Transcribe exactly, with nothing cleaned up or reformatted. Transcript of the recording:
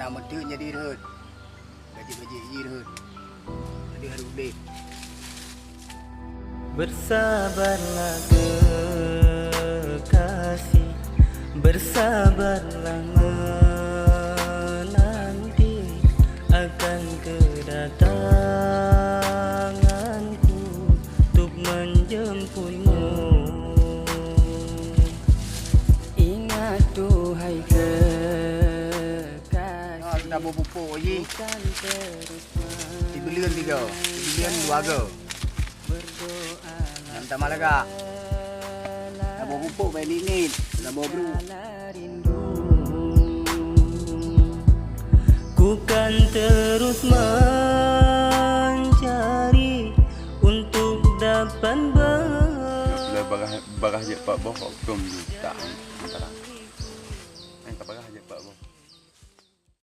Nama tu jadi rhot. Bajik-bajik ji rhot. Jadi harus deh. Bersabarlah kekasih, bersabarlah menanti akan kedatanganku untuk menjemputmu. Ingat, duhai kekasih, Dah berpupuk ji. Bukan terus Di buleuen tiga, di buleuen dua ga. Nyang tamah lagak. Labo pupuk bae nit-nit, labo bru. Ku kan terus mencari untuk dapat ber- Bila barah barah jeuet pat boh, kok keuem juta antara. Eh, ka barah jeuet pat boh.